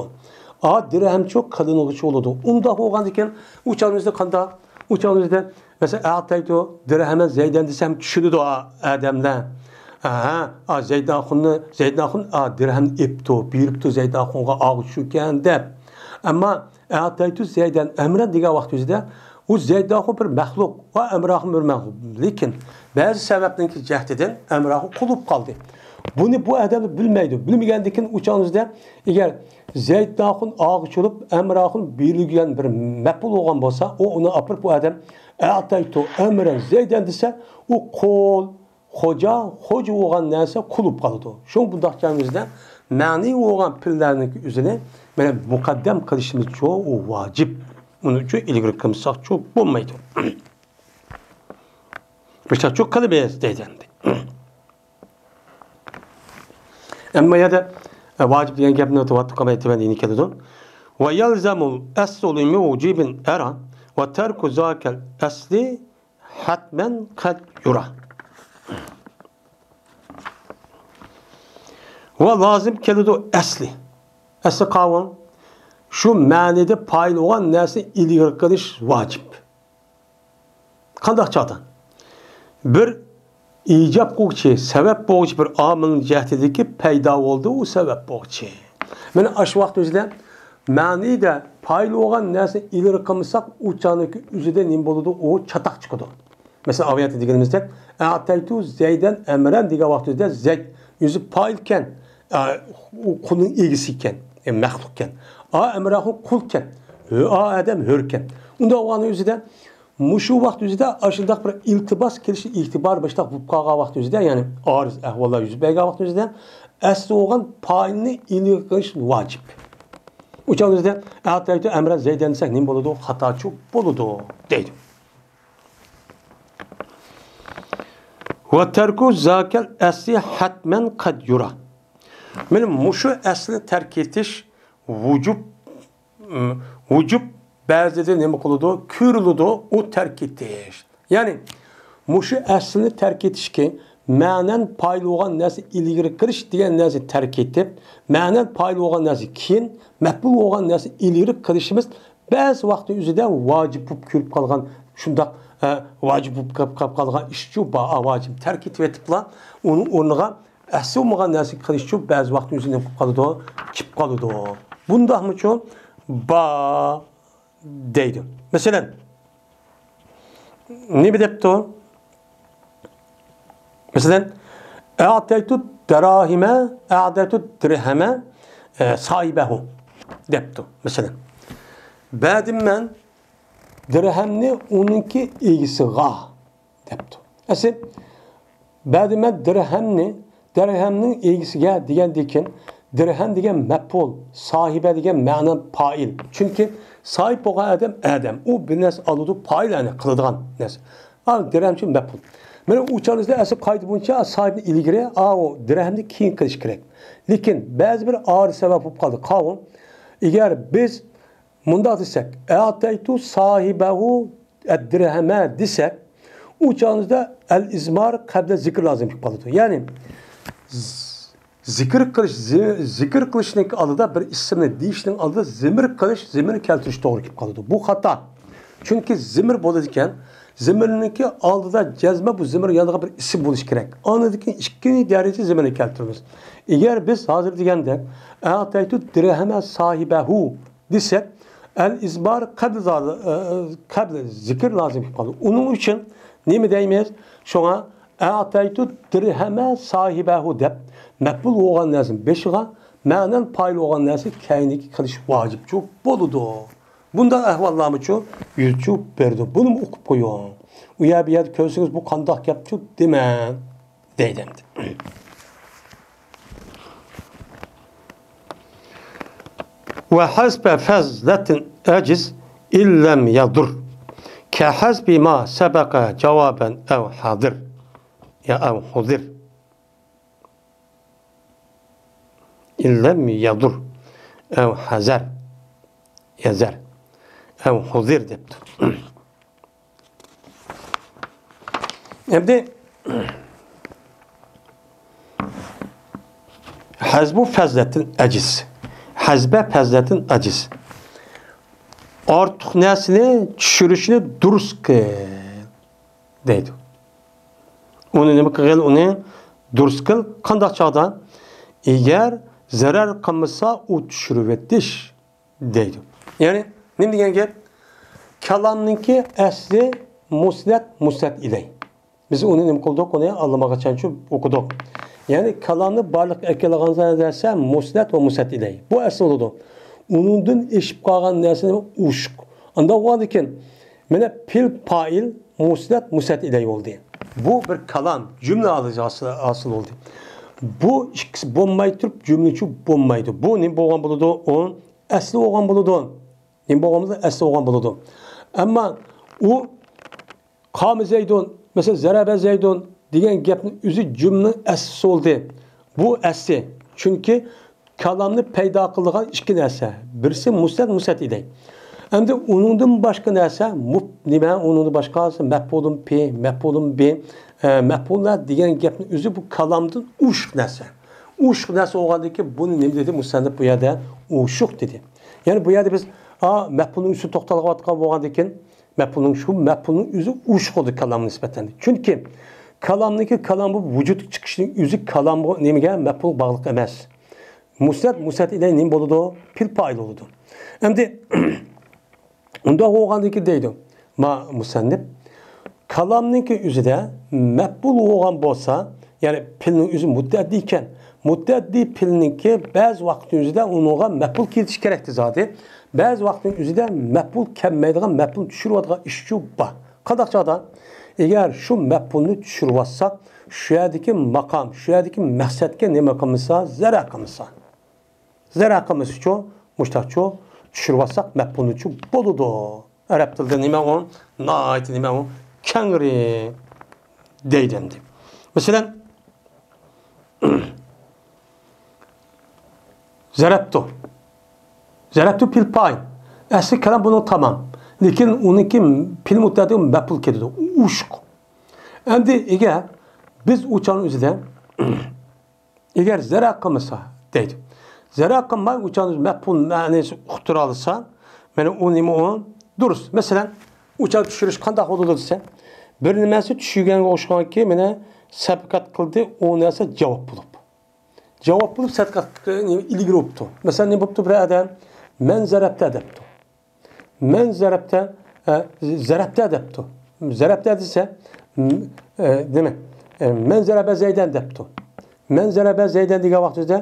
ئا، دىرھەمچۇ قىلىنغۇچى بولىدۇ. ئۇنداق بولغاندىكىن ئۇ چاغىمىزدا قانداق؟ ئۇ چاغىمىزدا مەسىلەن، ئەتەيتۇ دىرھەمەن زەيدەن دېسەم چۈشىنىدۇ ئا-، ئادەملەر. ئەھە، ئا، زەيدىن ئاخۇننى، زەيدىن ئاخۇن، ئا، دىرھەمنى ئېپتۇ، بېرىپتۇ زەيدىن ئاخۇنغا، ئالغۇچى شۇكەن دەپ. ئەمما ئەتەيتۇ زەيدەن ئەمرەن دېگەن ۋاقتىمىزدا ئۇ زەيدىن ئاخۇن بىر مەخلۇق ۋە ئەمر ئاخۇن بىر مەخلۇق. لېكىن بەزى سەۋەبنىڭكى جەھىتىدىن ئەمر ئاخۇن قۇل بولۇپ قالدى. بۇنى بۇ ئادەم بىلمەيدۇ. بىلمىگەندىكىن ئۇ چاغىمىزدا ئەگەر زەيدىن ئاخۇن ئالغۇچى بولۇپ، ئەمر ئاخۇن بېرىلگەن بىر مەپئۇل بولغان بولسا، ئۇ ئۇنى ئاپىرىپ بۇ ئادەم ئەتەيتۇ ئەمرەن زەيدەن دېسە، ئۇ قۇل، خوجا، خوجا بولغان نەرسە قۇل بولۇپ قالىدۇ. شۇڭا بۇنداق جايىمىزدا مەنىي بولغان پېئىللەرنىڭ ئۆزىنى مانا مۇقەددەم قىلىشىمىزچۇ ئۇ ۋاجىپ. ئۇنىڭ ئۈچۈن ئىلگىرى قىلمىساقچۇ بولمايدۇ. مۇشۇنداقچۇ قىلىمىز دەيدۇ ئەمدى. ئەمما يەردە، ئە، ۋاجىپ دېگەن گەپنى تۇۋاتتۇق، ئەمما تۆۋەندە يەنە كېلىدۇ. ويلزم الأصل لموجب أرى وترك ذاك الأصل حتما قد يرى. ۋە لازىم كېلىدۇ ئەسلى. ئەسلى قاۋۇل. شۇ مەنىدە پائىل بولغان نەرسىنى ئىلگىرى قىلىش ۋاجىپ. قانداق چاغدا؟ بىر ئىجاب قىلغۇچى، سەۋەب بولغۇچى بىر ئامىلنىڭ جەھىتىدىكى پەيدا بولدى، ئۇ سەۋەب بولغۇچى. مانا ئاشۇ ۋاقىت ئۆزىدە مەنىدە پائىل بولغان نەرسىنى ئىلگىرى قىلمىساق، ئۇ چاغنىڭكى ئۆزىدە نېمە بولىدۇ؟ ئۇ چاتاق چىقىدۇ. مەسىلەن، ئاۋۇ يەردە دېگىنىمىزدەك، ئەتەيتۇ زەيدەن ئەمرەن دېگەن ۋاقتىدا زەيد ئۆزى پائىل ئىكەن، ئە، ئۇ قۇلنىڭ ئىگىسى ئىكەن، ئە، مەخلۇق ئىكەن. ئا، ئەمرەن قۇل ئىكەن. ھۆ-، ئا، ئادەم ھۆر ئىكەن. ئۇنداق بولغان ئۆزىدە مۇشۇ ۋاقىت ئۆزىدە ئاشۇنداق بىر ئىلتىباس كېلىشى ئېتىبارى باشلاپ بولۇپ قالغان ۋاقىت ئۆزىدە، يەنى ئارىز ئەھۋاللار يۈز بەرگەن ۋاقىت ئۆزىدە ئەسلى بولغان پائىلنى ئىلگىرى قىلىش ۋاجىپ. ئۇ چاغدا بىزدە ئەتەيتۇ ئەمرەن زەيدەن دېسەك نېمە بولىدۇ؟ خاتاچۇ بولىدۇ دەيدۇ. ۋە تەركۇ زاكەل ئەسلى ھەتمەن قەد يۇرا. مانا مۇشۇ ئەسلىنى تەرك ئېتىش ۋۇجۇب، ۋۇجۇب بەزىدە نېمە قىلىدۇ؟ كۆرۈلىدۇ ئۇ تەرك ئېتىش. يەنى مۇشۇ ئەسلىنى تەرك ئېتىشكە مەنەن پايىل بولغان نەرسە ئىلگىرى قىلىش دېگەن نەرسە تەرك ئېتىپ، مەنەن پايىل بولغان نەرسە كېيىن، مەپئۇل بولغان نەرسە ئىلگىرى قىلىشىمىز بەزى ۋاقىتنىڭ ئۆزىدە ۋاجىپ بولۇپ كۆرۈپ قالغان، شۇنداق، ئە، ۋاجىپ بولۇپ قېلىپ، قېلىپ قالغان ئىشچۇ بار، ۋاجىپ تەرك ئېتىۋېتىپلا، ئۇنىڭ ئورنىغا ئەسلى بولمىغان نەرسە قىلىشچۇ بەزى ۋاقىتنىڭ ئۆزىدە نېمە قىلىپ قالىدۇ؟ كېلىپ قالىدۇ. بۇنداقمىچۇ؟ بار دەيدۇ. مەسىلەن، نېمە دەپتۇ؟ مەسىلەن، ئەتەيتۇ دەراھىمە، ئەتەيتۇ دىرھەمە، ئە، ساھىبەھۇ دەپتۇ. مەسىلەن، بەردىم مەن دىرھەمنى ئۇنىڭكى ئىگىسىغا دەپتۇ. ئەسلى، بەردىم مەن دىرھەمنى، دىرھەمنىڭ ئىگىسىگە دېگەندىن كېيىن، دىرھەم دېگەن مەپئۇل، ساھىبە دېگەن مەنە پائىل. چۈنكى ساھىب بولغان ئادەم ئادەم، ئۇ بىر نەرسە ئالىدۇ، پائىل، يەنى قىلىدىغان نەرسە. ئا، دىرھەم ئۈچۈن مەپئۇل. مانا ئۇ چاغدا ئەسلى قائىدە بويىچە ساھىبنى ئىلگىرى، ئا، ئۇ دىرھەمنى كېيىن قىلىش كېرەك. لېكىن بەزى بىر ئارىز سەۋەب بولۇپ قالدى. قاۋۇ، ئەگەر بىز مۇنداق دېسەك، ئەتەيتۇ ساھىبەھۇ ئەددىرھەمە دېسەك، ئۇ چاغىمىزدا ئەل ئىزمار قەبلە زىكىر لازىم بولۇپ قالىدۇ. يەنى ز-، زىكىر قىلىش، زى-، زىكىر قىلىشنىڭ ئالدىدا بىر ئىسىمنى دېيىشنىڭ ئالدىدا زىمىر قىلىش، زىمىرنى كەلتۈرۈش توغرا كېلىپ قالىدۇ. بۇ خاتا. چۈنكى زىمىر بولىدىكەن، زىمىرنىڭكى ئالدىدا جەزمە، بۇ زىمىر يانىغا بىر ئىسىم بولۇشى كېرەك. ئاندىن كېيىن ئىككىنچى دەرىجە زىمىرنى كەلتۈرىمىز. ئەگەر بىز ھازىر دېگەندەك، ئەتەيتۇ دىرھەمە ساھىبەھۇ دېسەك، ئەل ئىزمار قەبل زا-، ئە، قەبل زىكىر لازىم بولۇپ قالىدۇ. ئۇنىڭ ئۈچۈن نېمە دەيمىز؟ شۇڭا ئەتەيتۇ دىرھەمە ساھىبەھۇ دەپ، مەپئۇل بولغان نەرسىنى بېشىغا، مەنەن پائىل بولغان نەرسە كەينىگە قىلىش ۋاجىپچۇ بولىدۇ. بۇنداق ئەھۋاللارمۇچۇ يۈزچۇ بېرىدۇ. بۇنىمۇ ئوقۇپ قويۇڭ. ئۇ يەر بۇ يەردە كۆرسىڭىز، بۇ قانداق گەپچۇ دېمەڭ. دەيدۇ ئەمدى. ۋە ھەزبە فەزلەتىن ئەجىز ئىللەم يەدۇر. كە ھەزبى ما سەبەقە جاۋابەن ئەۋ ھازىر. يا ئەۋ ھۇزىر. ئىللەم يەدۇر. ئەۋ ھەزەر. يەزەر. ئەۋ ھۇزىر دەپتۇ. ئەمدى ھەزبۇ فەزلەتىن ئەجىز. ھەزبە فەزلەتىن ئەجىز. ئارتۇق نەرسىنى چۈشۈرۈشنى دۇرۇس قىل دەيدۇ. ئۇنى نېمە قىلغىل؟ ئۇنى دۇرۇس قىل. قانداق چاغدا؟ ئەگەر زەرەر قىلمىسا، ئۇ چۈشۈرۈۋېتىش. دەيدۇ. يەنى نېمە دېگەن گەپ؟ كالامنىڭكى ئەسلى مۇسنەت، مۇسنەت ئىلەي. بىز ئۇنى نېمە قىلدۇق؟ ئۇنى ئاللىماغاچانچۇ ئوقۇدۇق. يەنى كالامنى بارلىققا ئەكېلىدىغان نەرسە مۇسنەت ۋە مۇسنەت ئىلەي. بۇ ئەسلى بولىدۇ. ئۇنىڭدىن ئېشىپ قالغان نەرسىنى ئۇشۇق. ئانداق بولغاندىكىن، مانا پېئىل پائىل مۇسنەت، مۇسنەت ئىلەي بولدى. بۇ بىر كالام، جۈملە ھالى ھاسىل، ھاسىل بولدى. بۇ ئىككىسى بولماي تۇرۇپ، جۈملىچۇ بولمايدۇ. بۇ نېمە بولغان بولىدۇ؟ ئۇ ئەسلى بولغان بولىدۇ. نېمە بولغان بولىدۇ؟ ئەسلى بولغان بولىدۇ. ئەمما ئۇ قامە زەيدۇن، مەسىلەن، زەرەبە زەيدۇن دېگەن گەپنىڭ ئۆزى جۈملىنىڭ ئەسلىسى بولدى. بۇ ئەسلى. چۈنكى كالامنى پەيدا قىلىدىغان ئىككى نەرسە. بىرسى مۇسنەت، مۇسنەت ئىلەي. ئەمدى ئۇنىڭدىن باشقا نەرسە، مۇپ-، نېمە، ئۇنىڭدىن باشقا مەپئۇلۇن پى، مەپئۇلۇن بى، ئە، مەپئۇللار دېگەن گەپنىڭ ئۆزى بۇ كالامدىن ئوشۇق نەرسە. ئوشۇق نەرسە بولغاندىن كېيىن بۇنى نېمە دېدى؟ مۇسەننىپ بۇ يەردە ئوشۇق دېدى. يەنى بۇ يەردە بىز، ئا، مەپئۇلنىڭ ئۈستىدە توختالغان بولغاندىن كېيىن، مەپئۇلنىڭ شۇ مەپئۇلنىڭ ئۆزى ئوشۇق بولدى كالامغا نىسبەتەن. چۈنكى كالامنىڭكى كالام بولۇپ ۋۇجۇدقا چىقىشنىڭ ئۆزى كالامغا نېمىگە؟ مەپئۇلغا باغلىق ئەمەس. مۇسنەت، مۇسنەت ئىلەي نېمە بولىدۇ؟ پېئىل پائىل بولىدۇ. ئەمدى ئۇنداق بولغاندىكىن دەيدۇ، ما مۇسەننىپ، كالامنىڭكى ئۆزىدە مەپئۇل بولغان بولسا، يەنى پېئىلنىڭ ئۆزى مۇتەئەددى ئىكەن، مۇتەئەددى پېئىلنىڭكى بەزى ۋاقىتنىڭ ئۆزىدە ئۇنىڭغا مەپئۇل كېلىشى كېرەكتى زادى. بەزى ۋاقىتنىڭ ئۆزىدە مەپئۇل كەلمەيدىغان، مەپئۇل چۈشۈرۈۋاتىدىغان ئىشچۇ بار. قانداق چاغدا؟ ئەگەر شۇ مەپئۇلنى چۈشۈرۈۋاتساق، شۇ يەردىكى ماقام، شۇ يەردىكى مەقسەتكە نېمە قىلمىسا، زەرەر قىلمىسا. زەرەر قىلمىسىچۇ؟ مۇشتاقچۇ چۈشۈرۈۋالساق مەپئۇلنىچۇ بولىدۇ. ئەرەب تىلىدا نېمە ئۇ؟ ناھايىتى نېمە ئۇ؟ كەڭرى دەيدۇ ئەمدى. مەسىلەن، زەرەپتۇ. زەرەپتۇ پېئىل پائىل. ئەسلى كالام بۇنىڭ تامام. لېكىن ئۇنىڭكى پېئىل مۇتەئەددى مەپئۇل كېلىدۇ. ئۇشۇق. ئەمدى ئەگەر بىز ئۇ چاغنىڭ ئۆزىدە، ئەگەر زەرە قىلمىسا دەيدۇ. زەرە قىلماي ئۇ چاغنىڭ مەپئۇل مەنىسى ئۇقتۇرالىسا، مانا ئۇ نېمە ئۇ؟ دۇرۇس. مەسىلەن، ئۇ چاغ چۈشۈرۈش قانداق بولىدۇ دېسە، بىر نېمەسى چۈشۈرگەنگە ئوخشىغانكى، مانا سەپقەت قىلدى، ئۇ نەرسە جاۋاب بولۇپ. جاۋاب بولۇپ سەدىقە ئىلگىرى بوپتۇ. مەسىلەن، نېمە بوپتۇ؟ بىر ئادەم، مەن زەرەپتە دەپتۇ. مەن زەرەپتە، ئە، زەرەپتە دەپتۇ. زەرەپتە دېسە، م-، ئە، دېمەك، ئە، مەن زەرەبە زەيدەن دەپتۇ. مەن زەرەبە زەيدەن دېگەن ۋاقتىدا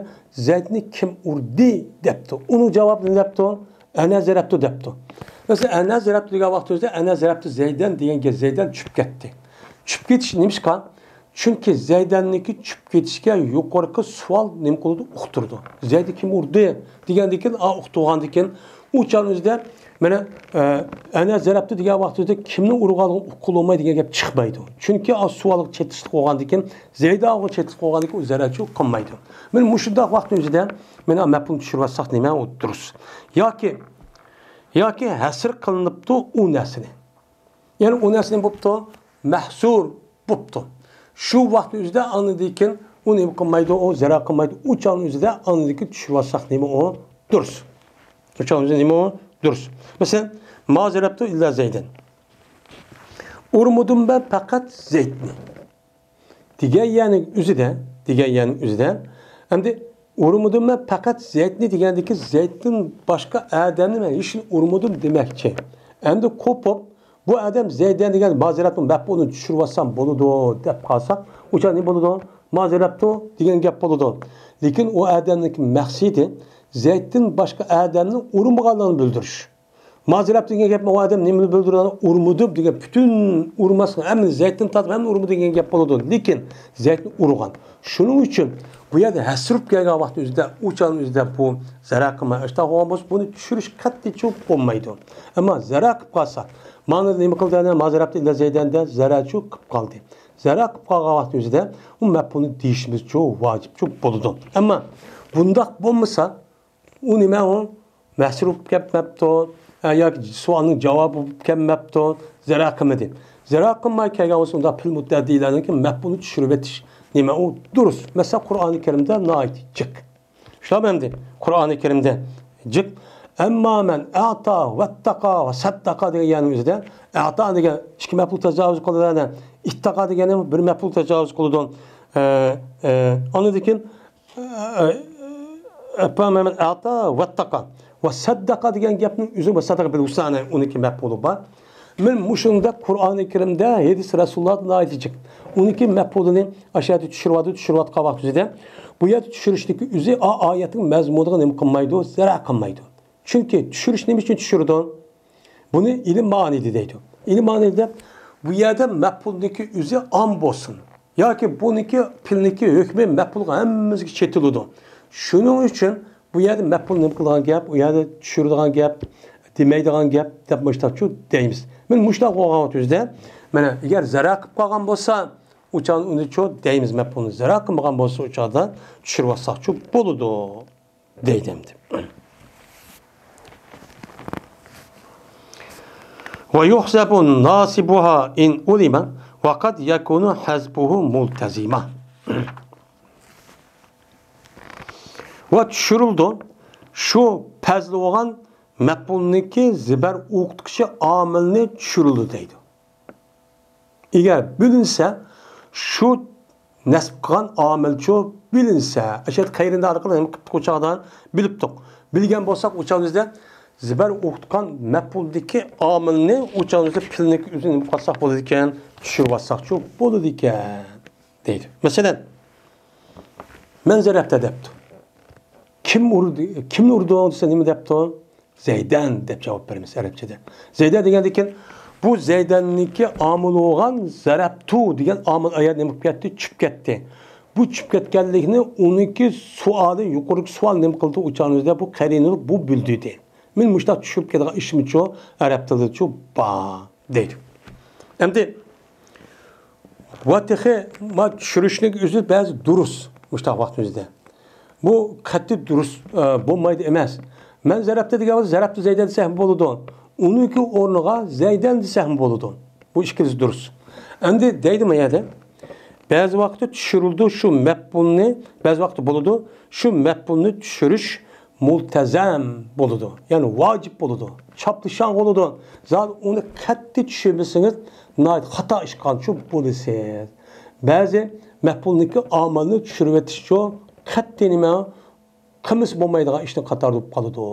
زەيدنى كىم ئۇردى دەپتۇ. ئۇنىڭ جاۋابى نېمە دەپتۇ؟ ئەنە زەرەپتۇ دەپتۇ. مەسىلەن، ئەنە زەرەپتۇ دېگەن ۋاقتىدا ئەنە زەرەپتۇ زەيدەن دېگەن گەپ زەيدەن چۈشۈپ كەتتى. چۈشۈپ كېتىش نېمىشقا؟ چۈنكى زەيدەننىڭكى چۈشۈپ كېتىشىگە يۇقىرىقى سوئال نېمە قىلىدۇ؟ ئۇقتۇردى. زەيدنى كىم ئۇردى دېگەندىن كېيىن، ئا، ئۇقتۇرغاندىن كېيىن، ئۇ چاغنىڭ ئۆزىدە مانا، ئە، ئەنە زەرەپتۇ دېگەن ۋاقتىدا كىمنى ئۇرغانلىقىنى ئۇققىلى بولمايدۇ دېگەن گەپ چىقمايدۇ. چۈنكى ئا سوئالغا چېتىشلىق بولغاندىن كېيىن، زەيداغا چېتىشلىق بولغاندىن كېيىن ئۇ زەرەچۇ قىلمايدۇ. مانا مۇشۇنداق ۋاقىتنىڭ ئۆزىدە مانا مەپئۇلنى چۈشۈرۈۋالساق نېمە ئۇ دۇرۇس. ياكى، ياكى ھەسر قىلىنىپتۇ ئۇ نەرسىنى. يەنى ئۇ نەرسە نېمە بوپتۇ؟ مەھسۇر بوپتۇ. شۇ ۋاقىتنىڭ ئۆزىدە ئاندىن كېيىن ئۇ نېمە قىلمايدۇ؟ ئۇ زەرە قىلمايدۇ. ئۇ چاغنىڭ ئۆزىدە ئاندىن كېيىن چۈشۈرۈۋالساق نېمە ئۇ؟ دۇرۇس. ئۇ چاغنىڭ ئۆزىدە نېمە ئۇ؟ دۇرۇس. مەسىلەن، ما زەرەپتۇ ئىللا زەيدەن. ئۇرمىدىم مەن پەقەت زەيدنى. دېگەن يەرنىڭ ئۆزىدە، دېگەن يەرنىڭ ئۆزىدە، ئەمدى ئۇرمىدىم مەن پەقەت زەيدنى دېگەندىكى زەيدتىن باشقا ئادەمنى مەن ھېچنى ئۇرمىدىم دېمەكچى. ئەمدى قوپۇپ، بۇ ئادەم زەيدەن دېگەن ما زەرەپتۇ مەپئۇلنى چۈشۈرۈۋالسام بولىدۇ دەپ قالساق، ئۇ چاغ نېمە بولىدۇ؟ ما زەرەپتۇ دېگەن گەپ بولىدۇ. لېكىن ئۇ ئادەمنىڭكى مەقسىتى زەيدتىن باشقا ئادەمنى ئۇرمىغانلىقىنى بىلدۈرۈش. ما زەرەپتۇ دېگەن گەپنى ئۇ ئادەم نېمىنى بىلدۈرىدۇ؟ ئۇرمىدۇم دېگەن، پۈتۈن ئۇرماسلىق، ھەممىنى زەيدتىن تارتىپ ھەممىنى ئۇرمىدۇم دېگەن گەپ بولىدۇ. لېكىن زەيدنى ئۇرغان. شۇنىڭ ئۈچۈن بۇ يەردە ھەسرۇپ كەلگەن ۋاقىتتا ئۆزىدە، ئۇ چاغنىڭ ئۆزىدە بۇ زەرە قىلماي ئاشتاق بولغان بولسا، بۇنى چۈشۈرۈش قەتئىيچۇ بولمايدۇ. ئەمما زەرە قىلىپ قالسا، مانا نېمە قىلدى؟ ئەنە ما زەرەپتۇ ئىللا زەيدەندە زەرەچۇ قىلىپ قالدى. زەرە قىلىپ قالغان ۋاقىتتا ئۆزىدە ئۇ مەپئۇلنى دېيىشىمىزچۇ ۋاجىپچۇ بولىدۇ. ئەمما بۇنداق بولمىسا، ئۇ نېمە ئۇ؟ مەھسۇر بولۇپ كەلمەپتۇ، ئە، ياكى سوئالنىڭ جاۋابى بولۇپ كەلمەپتۇ، زەرە قىلمىدى. زەرە قىلماي كەلگەن بولسا، ئۇنداق پېئىل مۇتەئەددىلەرنىڭكى مەپئۇلنى چۈشۈرۈۋېتىش نېمە ئۇ؟ دۇرۇس. مەسىلەن، قۇرئانى كەرىمدە ناھايىتى جىق. شۇنداقمۇ ئەمدى؟ قۇرئانى كەرىمدە جىق. ئەمما مەن ئەتا ۋەتتەقا ۋە سەددەقا دېگەن يەرنىڭ ئۆزىدە ئەتا دېگەن ئىككى مەپئۇل تاجاۋۇز قىلىدۇ، ئەنە ئىتتەقا دېگەن بىر مەپئۇل تاجاۋۇز قىلىدۇ. ئە، ئە، ئاندىن كېيىن ئەپەمەن ئەتا ۋەتتەقا ۋە سەددەقا دېگەن گەپنىڭ ئۆزى، ۋە سەددەقە بىل ۋۇسەنى، ئۇنىڭكى مەپئۇلى بار. مەن مۇشۇنداق قۇرئانى كەرىمدە، ھەدىس رەسۇلۇللاھدا ناھايىتى جىق. ئۇنىڭكى مەپئۇلىنى ئاشۇ يەردە چۈشۈرۈۋاتىدۇ، چۈشۈرۈۋاتقان ۋاقتىدا بۇ يەردە چۈشۈرۈشتىكى ئۆزى ئا-، ئايەتنىڭ مەزمۇنىغا نېمە قىلمايدۇ؟ زەرە قىلمايدۇ. چۈنكى چۈشۈرۈش نېمە ئۈچۈن چۈشۈرىدۇ؟ بۇنى ئىلىم مانىدى دەيدۇ. ئىلىم مانىدى دەپ، بۇ يەردە مەپئۇلنىڭكى ئۆزى ئام بولسۇن. ياكى بۇنىڭكى پېئىلنىڭكى ھۆكمى مەپئۇلغا ھەممىسىگە چېتىلىدۇ. شۇنىڭ ئۈچۈن بۇ يەردە مەپئۇل نېمە قىلىدىغان گەپ، ئۇ يەردە چۈشۈرىدىغان گەپ، دېمەيدىغان گەپ دەپ مۇشتاقچۇ دەيمىز. مانا مۇشتاق بولغان ۋاقتىمىزدا، مانا ئەگەر زەرە قىلىپ قالغان بولسا، ئۇ چاغدا ئۇنىچۇ دەيمىز مەپئۇلنى. زەرە قىلمىغان بولسا، ئۇ چاغدا چۈشۈرۈۋالساقچۇ بولىدۇ. دەيدۇ ئەمدى. ۋە يۇھزەفۇ ناسىبۇھا ئىن ئۇلىمە ۋە قەد يەكۇنۇ ھەزفۇھۇ مۇلتەزىمە. ۋە چۈشۈرۈلىدۇ. شۇ پەزلى بولغان مەپئۇلنىڭكى زىبەر ئوقۇتقۇچى ئامىلنى چۈشۈرۈلىدۇ دەيدۇ. ئەگەر بىلىنسە، شۇ نەسب قىلغان ئامىلچۇ بىلىنسە، ئەشەت قەيرىندە ئارقىلىق نېمە قىپتۇق ئۇ چاغدا؟ بىلىپتۇق. بىلگەن بولساق، ئۇ چاغدا بىزدە زىبەر ئوقۇتقان مەپئۇلدىكى ئامىلنى ئۇ چاغدا بىزدە پېئىلنىڭكى ئۆزىنى نېمە قىلساق بولىدىكەن؟ چۈشۈرۈۋالساقچۇ بولىدىكەن دەيدۇ. مەسىلەن، مەن زەرەپتە دەپتۇ. كىم ئۇردى، كىمنى ئۇردۇڭ دېسە نېمە دەپتۇ؟ زەيدەن دەپ جاۋاب بېرىمىز ئەرەبچىدە. زەيدەن دېگەندىن كېيىن، بۇ زەيدەننىڭكى ئامىلى بولغان زەرەپتۇ دېگەن ئامىل ئايەت نېمە قىلىپ كەتتى؟ چۈشۈپ كەتتى. بۇ چۈشۈپ كەتكەنلىكنى ئۇنىڭكى سوئالى، يۇقىرىقى سوئال نېمە قىلدى ئۇ چاغنىڭىزدا؟ بۇ قەرىنىلىك، بۇ بىلدۈردى. مەن مۇشۇنداق چۈشۈرۈپ كەتكەن ئىسمىچۇ، ئەرەب تىلىدىچۇ بار دەيدۇ. ئەمدى ۋە تېخى ما چۈشۈرۈشنىڭ ئۆزى بەزى دۇرۇس مۇشۇنداق ۋاقىتىمىزدا. بۇ قەتئىي دۇرۇس، ئە، بولمايدۇ ئەمەس. مەن زەرەپتە دېگەن ۋاقىتتا زەرەپتۇ زەيدەن دېسەكمۇ بولىدۇ. ئۇنىڭكى ئورنىغا زەيدەن دېسەكمۇ بولىدۇ. بۇ ئىككىلىسى دۇرۇس. ئەمدى دەيدۇ ما يەردە، بەزى ۋاقىتتا چۈشۈرۈلىدۇ شۇ مەپئۇلنى، بەزى ۋاقىتتا بولىدۇ شۇ مەپئۇلنى چۈشۈرۈش مۇلتەزەم بولىدۇ. يەنى ۋاجىپ بولىدۇ. چاپلىشاڭ بولىدۇ. زادى ئۇنى قەتئىي چۈشۈرمىسىڭىز، ناھايىتى خاتا ئىش قىلغانچۇ بولىسىز. بەزى مەپئۇلنىڭكى ئامىلنى چۈشۈرۈۋېتىشچۇ قەتئىي نېمە قىلمىسا بولمايدىغان ئىشنىڭ قاتارىدا بولۇپ قالىدۇ.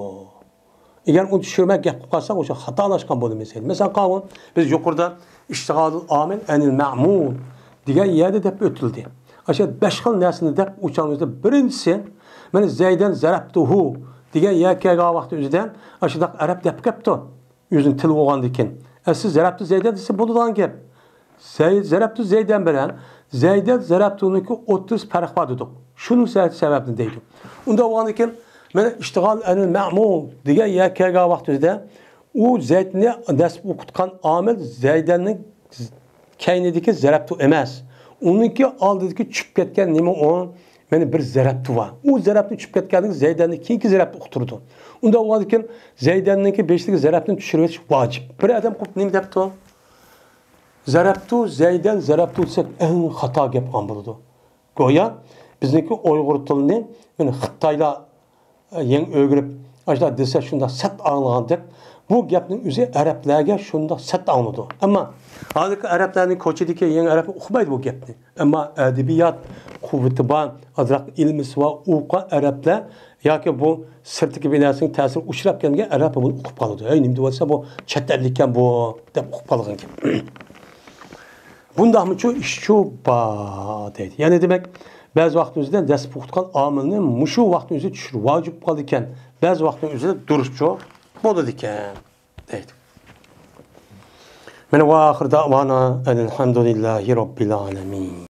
ئەگەر ئۇنى چۈشۈرمەي گەپ قىلىپ قالساق، ئوشۇ خاتالاشقان بولىمىز. مەسىلەن، قاراڭ، بىز يۇقىرىدا ئىشتىغالۇل ئامىل ئەنىل مەمۇل دېگەن يەردە دەپ ئۆتۈلدى. ئاشۇ بەش خىل نەرسىنى دەپ ئۇچانىمىزدا بىرىنچىسى، مانا زەيدەن زەرەپتۇھۇ دېگەن يەرگە كەلگەن ۋاقىت ئۆزىدە ئاشۇنداق ئەرەب دەپ كەپتۇ. ئۆزىنى تىل بولغاندىن كېيىن، ئە، سىز زەرەپتۇ زەيدەن دېسە بولىدىغان گەپ. زەي-، زەرەپتۇ زەيدەن بىلەن زەيدەن زەرەپتۇنىڭكى ئوتتۇز پەرق بار دېدۇق. شۇنىڭ سەۋەبىدىن دەيدۇ. ئۇنداق بولغاندىن كېيىن، مانا ئىشتىغال ئەنىل مەمۇل دېگەن يەرگە كەلگەن ۋاقتىمىزدا، ئۇ زەيدنى نەسب ئوقۇتقان ئامىل زەيدەننىڭ كەينىدىكى زەرەپتۇ ئەمەس. ئۇنىڭكى ئالدىدىكى چۈشۈپ كەتكەن نېمە ئۇ؟ مانا بىر زەرەپتۇ بار. ئۇ زەرەپتۇ چۈشۈپ كەتكەندىن كېيىن زەيدەننىڭ كېيىنكى زەرەپتۇ ئۇقتۇرىدۇ. ئۇنداق بولغاندىن كېيىن زەيدەننىڭكى بېشىدىكى زەرەپتىنى چۈشۈرۈۋېتىش ۋاجىپ. بىر ئادەم قوپۇپ نېمە دەپتۇ؟ زەرەپتۇ، زەيدەن، زەرەپتۇ دېسەك، ئەڭ خاتا گەپ قىلغان بولىدۇ. گويا بىزنىڭكى ئۇيغۇر تىلىنى، مانا، خىتايلار، ئە، يېڭى ئۆگىنىپ، ئاشۇنداق دېسە شۇنداق سەت ئاڭلىغاندەك، بۇ گەپنىڭ ئۆزى ئەرەبلەرگە شۇنداق سەت ئاڭلىنىدۇ. ئەمما ھازىرقى ئەرەبلەرنىڭ كوچىدىكى يېڭى ئەرەب ئۇقمايدۇ بۇ گەپنى. ئەمما ئەدەبىيات قۇۋۋىتى بار، ئازراق ئىلمىسى بار، ئوقۇغان ئەرەبلەر ياكى بۇ سىرتتىكى بىر نەرسىنىڭ تەسىرىگە ئۇچراپ كەلگەن ئەرەب بۇنى ئۇقۇپ قالىدۇ. ھەي، نېمە دېيىۋاتسا بۇ چەت ئەللىككەن بۇ، دەپ ئۇقۇپ قالغان گەپ. بۇنداقمۇچۇ ئىشچۇ بار دەيدۇ. يەنى دېمەك، بەزى ۋاقىتنىڭ ئۆزىدە دەسلەپ ئوقۇتقان ئامىلنى مۇشۇ ۋاقىتنىڭ ئۆزىدە چۈشۈرۈش ۋاجىپ بولىدىكەن. بەزى ۋاقىتنىڭ ئۆزىدە دۇرۇسچۇ بولىدىكەن دەيدۇ. مانا، ۋە ئاخىر دەئۋانا ئەنىل ھەمدۇلىللاھى رەببىل ئالەمىن.